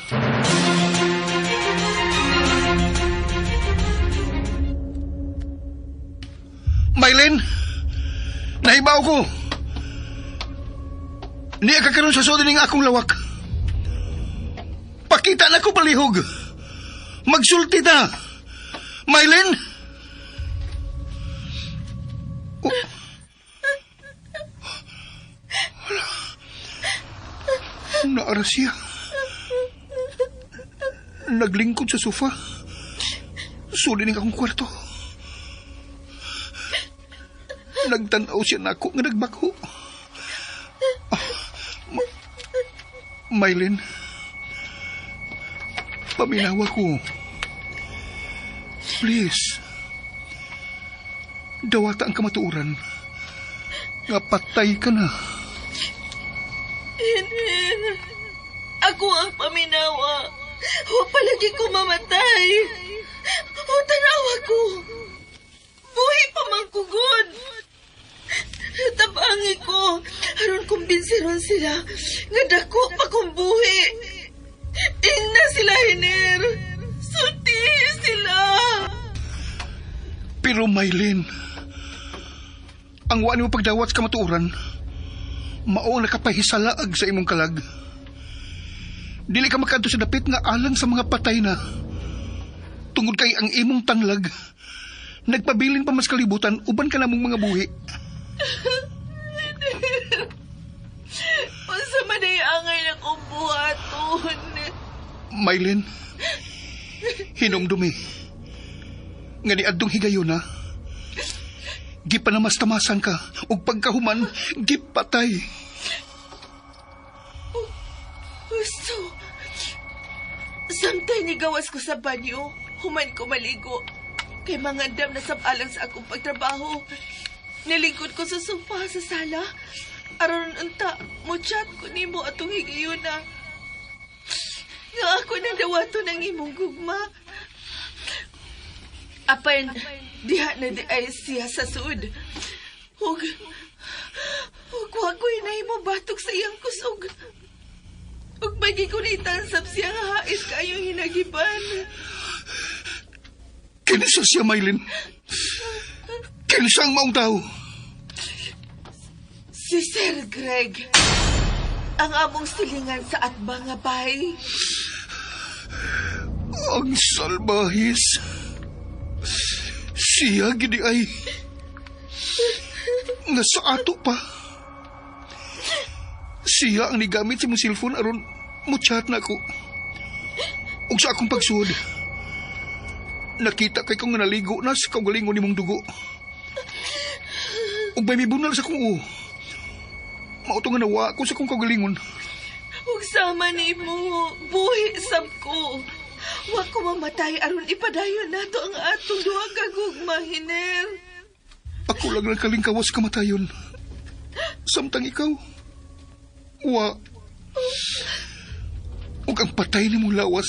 Maylin, nahibaw ko. Niya ka karon sa sod ning akong lawak. Pakita na ko palihog. Magsulti ta. Maylin! Oh. Wala. Naara siya. Naglingkod sa sofa. Suli ning akong kwarto. Nagtanaw siya nako nga nagbako. Maylin, paminawa ko. Please. Dawata ang kamatuoran. Nga patay ka na. Hiner, ako ang paminawa. Wa palagi ko mamatay. O tanawa ko. Buhi pa man ko, God. Tabangi ko. Aron kumbinsiron sila. Nga dako pa kong buhi. Ingna sila, Hiner. Sulti sila. Pero Maylin, ang wa nimo pagdawat sa kamatuoran, mao ang nakapahisalaag sa imong kalag. Dili ka makaadto sa dapit nga alang sa mga patay na. Tungod kay ang imong tanglag, nagpabilin pa mas kalibutan uban ka namong mga buhi. Unsa man ay angay na kong buhaton. Maylin, hinumdumi. Nga ni adtong higayuna, gipanamastamasan ka, ug pagkahuman, gipatay. Gusto. Samtay ni gawas ko sa banyo, human ko maligo. Kay mangandam na sabalang sa akong pagtrabaho. Nilingkod ko sa sofa sa sala. Aron unta, mo chat ko nimo atong higayuna. Nga ako nang dawato ng imong gugma. Apan, diha na di ay siya sa sud. Ug wa ko'y nahimo batok sa iyang kusog. Ug may gikunitan sab siya nga hais kaayong hinagiban. Kinsa siya, Maylin? Kinsa ang maong tao? Si Sir Greg. Ang among silingan sa atbang nga bay. Ang salbahis. Siya gidi ay. Nasa ato pa. Siya ang nigamit sa mong cellphone aron mo chat na ako. Ug sa akong pagsuod. Nakita kay kong naligo na sa kaugalingon nimong dugo. Ug may mibunal sa akong uo. Mao to nga nawa ko sa akong kaugalingon. Ug sama nimo, buhi sab ko. Wa ko mamatay aron ipadayon nato ang atong duha ka gugma, Hiner. Ako lang nagkalingkawas kamatayon. Samtang ikaw, wa. Ug ang patay nimong lawas,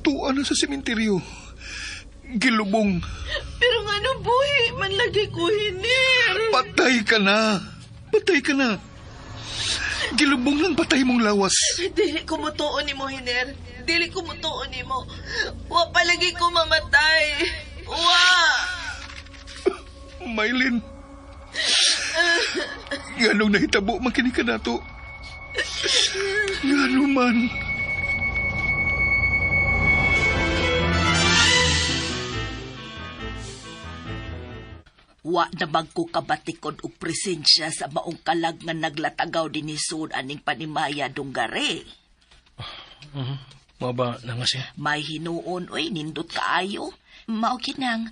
tuwa na sa sementeryo. Gilubong. Pero ngano buhi man lagi ko, Hiner. Patay ka na. Patay ka na. Gilubong lang patay mong lawas. Dili ko mutuo nimo, Hiner. Dili ko mutuo nimo. Wa palagi ko mamatay. Wa! Maylin. Nganong nahitabo man kini kanato? Ngano man? Wa na ko kabatikod og presensya sa maong kalag nga naglatagaw dinhi sud aning panimaya dunggare. Mao ba na nga siya? May hinuon oy nindot kaayo. Mao kinang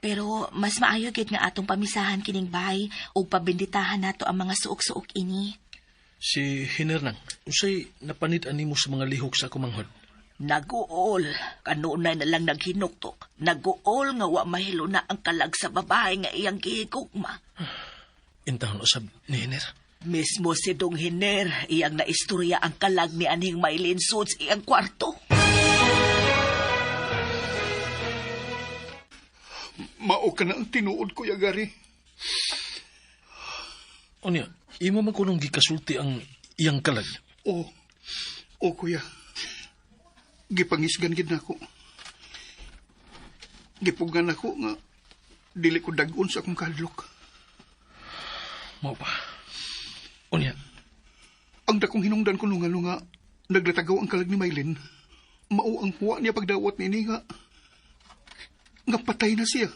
pero mas maayo gid nga atong pamisahan kining bahay ug pabinditahan nato ang mga suok-suok ini. Si Hiner nang, unsay napanid animo sa mga lihok sa akong manghod? Naguol, kanunay na lang naghinuktok. Naguol nga wa mahilo na ang kalag sa babae nga iyang gihigugma. Intahon usab ni Hiner. Mismo si Dong Hiner, iyang naistorya ang kalag ni anhing Maylin Suits iyang kwarto. Mao ka na ang tinuod, Kuya Gary. Unya, imo man kunong gikasulti ang iyang kalag. O, o kuya. Gipangisgan gid nako. Gipugan ako nga dili ko dag-on sa akong kahadlok. Mao pa. Unya, Ang dakong hinungdan ko nung nga naglatagaw ang kalag ni Maylin, mao ang huwa niya pagdawat niini nga nga patay na siya.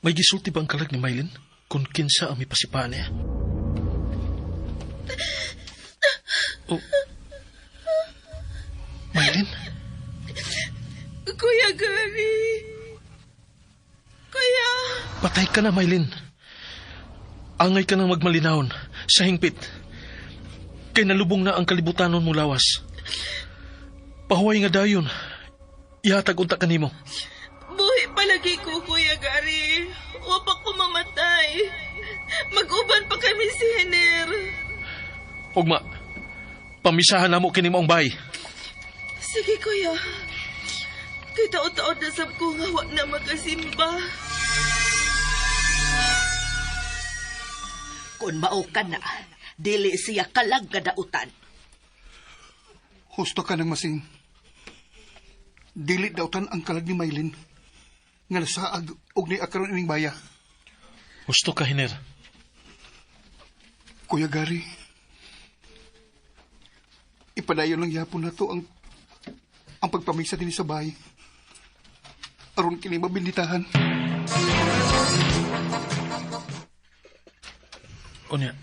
may gisulti ba ang kalag ni Maylin kung kinsa ang mipasipaan niya? Oh. Maylin? Kuya Gary. Kuya. Patay ka na, Maylin. Angay ka nang magmalinahon sa hingpit. Kay nalubong na ang kalibutanon mo lawas. Pahuway nga dayon. Ihatag unta kanimo. Buhi palagi ko, Kuya Gary. Wa pa ko mamatay. Mag-uban pa kami si Hiner. Ugma, pamisahan na mo kini maong bahay. Sige, Kuya. Kay taon-taon na sab ko nga wa na makasimba. Kung mao ka na, dili siya kalag nga dautan. Husto ka ng masing. Dili dautan ang kalag ni Maylin nga nasaag og ni akaron ining baya. Husto ka, Hiner. Kuya Gary, ipadayon lang yapon nato ang pagpamisa dinhi sa bahay. Aron kini mabinditahan. Unya,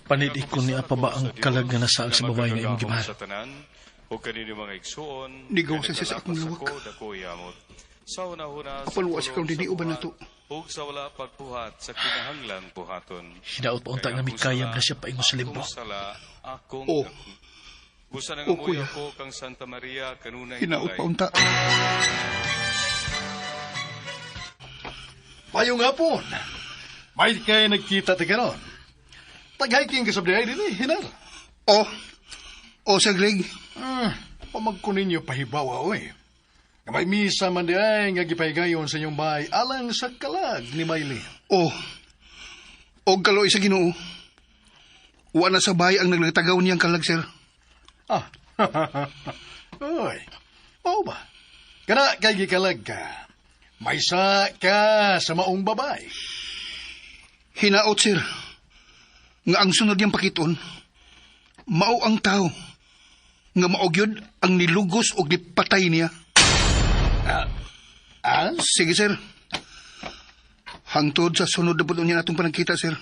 panid ko niya pa ba ang kalag nga nasaag sa babae nga imong gimahal? Nigaw sa siya sa akong lawak. Apan wa siya karon dinhi uban nato. Hinaot pa unta nga mikayab na siya paingon sa limbo. Oh. Oh, kuya. Hinaot pa unta. Payong hapon. May kay nagkita ta karon. Tag-hiking ka sa dihay dinhi, Hinar. Oh. Oh, Sir Greg. Pamagko ninyo pahibawa, oy. Nga may misa man dihay nga gipahigayon sa inyong bahay alang sa kalag ni Maylin. Oh. Og kaloy sa Ginoo. Wa na sa bahay ang naglatagaw niyang kalag, sir. Ah. Oy. Oo ba? Kana kay gikalag ka. May sa ka sa maong babay. Hinaot, sir. Nga ang sunod niyang pakiton, mao ang tao nga mao gyud ang nilugos og nipatay niya. Ah? Sige, sir. Hangtod sa sunod na puno niya natong panagkita, sir.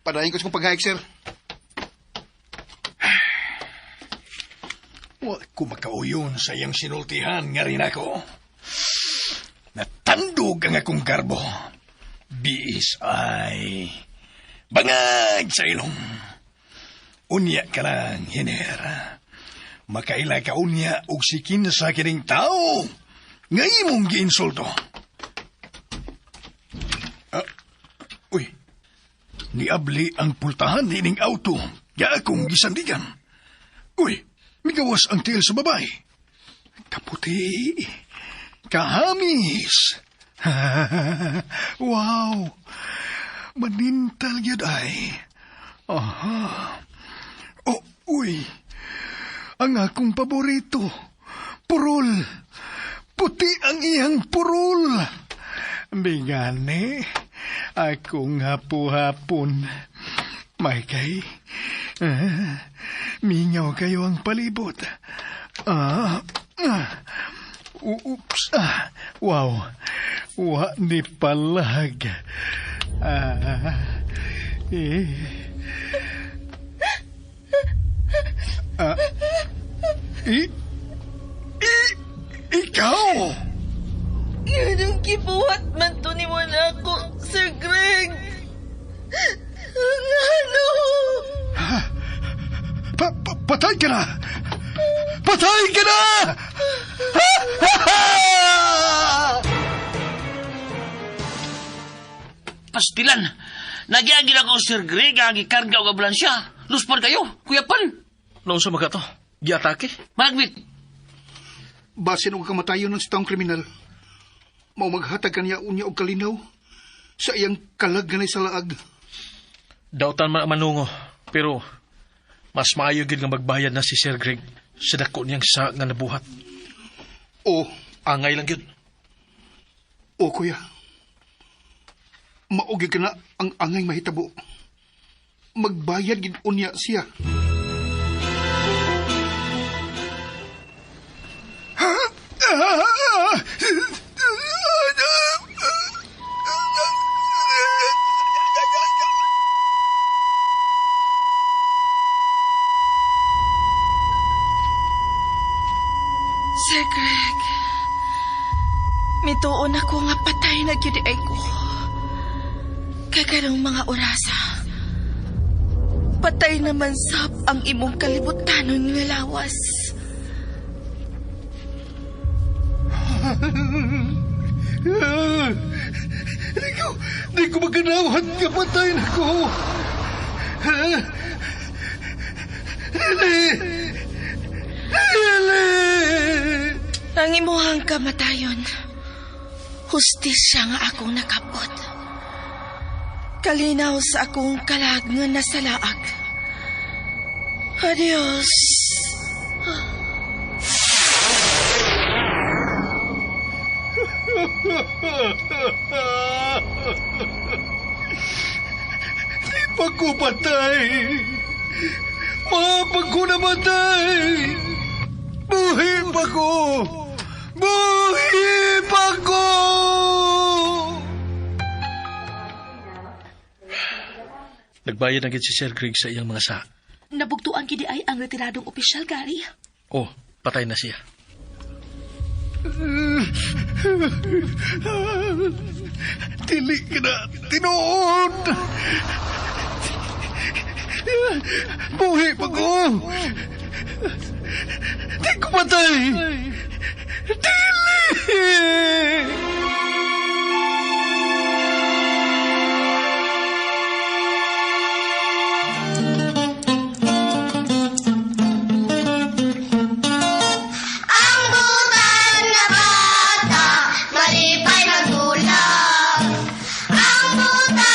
Padayon ko sa kong paghayag, sir. Wa ko makauyon sa iyang sinultihan nga rin ako. Natandog ang akong garbo. Biis ay bangag sa ilong. Unya ka lang, Hiner. Makaila ka unya og sikin sa kining tao nga imong giinsulto. Ah, uy, niabli ang pultahan nining auto nga akong gisandigan. Uy, migawas ang tiil sa babay. Kaputi, kahamis. Wow, manintal gyud ay. Aha. Oh, uy, ang akong paborito, purol. Puti ang iyang purol. Bigani, akong hapo-hapon. Maykay, mingaw kayo ang palibot. Oops, wow, wa ni palag. Eh. Ikaw! Yun ang gibuhat man to ni mo na ako, Sir Greg. Ang ano? Patay ka na! Patay ka na! Pastilan. Nagiagi na ko, Sir Greg, ang gikarga og ambulansya. Luspan kayo, kuya pan. Naunsa man ka to? Giatake? Managbit. Basin og kamatayon ng taong kriminal. Mao maghatag kaniya unya og kalinaw sa iyang kalag nga sa laag. Dautan man ang manungo, pero mas maayo gid nga magbayad na si Sir Greg sa dako niyang sa nga nabuhat. O, Angay lang gyud. o kuya. Mao gyud ka na ang angay mahitabo. Magbayad gid unya siya. Sir Greg, mituon ako nga patay na gyud ay ko. Kay karong mga orasa, patay naman sab ang imong kalibutanon nga lawas. Di ko maganawan nga patay na ko. Dili! Dili! Ang imuhang kamatayon, hustisya nga akong nakapot. Kalinaw sa akong kalag nga nasa laag. Adios. Di pa ko patay. Mapag ko namatay. Buhi pa ko. Buhi pa ko. Nagbayad na gid si Sir Greg sa iyang mga sa. Nabugtuan gid ay ang retiradong opisyal, Gary. Oh, patay na siya. Dili ka na tinuod. Buhi pa ko. Di ko patay. Dili! Ang butan na bata, malipay magulak. Ang butan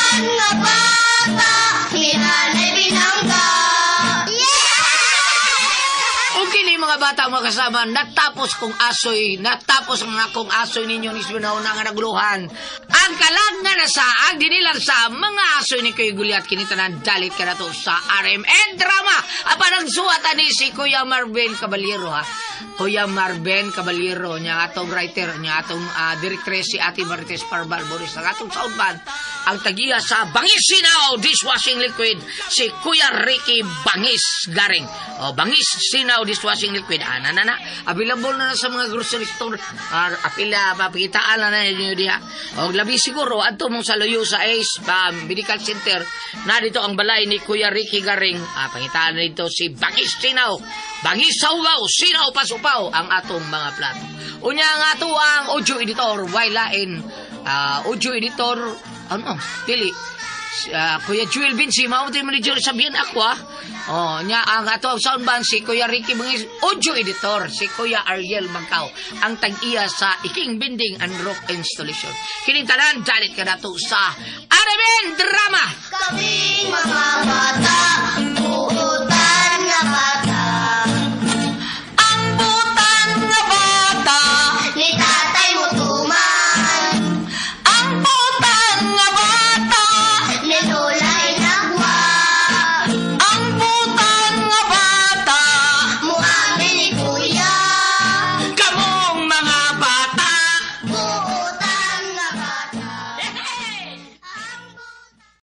Mga bata, mga kasama, natapos kong asoy, natapos ang akong asoy ninyo ni Sinaw na nga naguluhan. Ang kalag nga nasaag, dinilang sa mga asoy ni Kuya Gulyat, kinitanan dalit ka na to sa RMN Drama. Apan ang suwatan ni si Kuya Marvin Caballero, ha. Kuya Marvin Caballero, niya atong writer, niya atong directress si Ate Marites Parval Boris, ang atong soundman, ang tagiya sa Bangis Sinaw Dishwashing Liquid, si Kuya Ricky Bangis Garing. O, Bangis Sinaw Dishwashing Liquid. Ana na na. Available na na sa mga grocery store. Apila, papikitaan na na ninyo diha. O, labi siguro, adto mong sa Luyo sa Ace Medical Center, na dito ang balay ni Kuya Ricky Garing. Pangitaan na dito si Bangis Sinaw. Bangis sa ugaw, sinaw pasupaw ang atong mga plato. Unya nga ato ang audio editor, Wailain. Audio editor, ano, dili. Kuya Jewel Vinci, mao mo ni Jewel sabihin ako ah. Oh, nya ang ato ang sound band si Kuya Ricky Bangis, audio editor si Kuya Ariel Magkao, ang tag-iya sa Iking Binding and Rock Installation. Kining tanan dalit ka nato sa RMN Drama. Kaming mga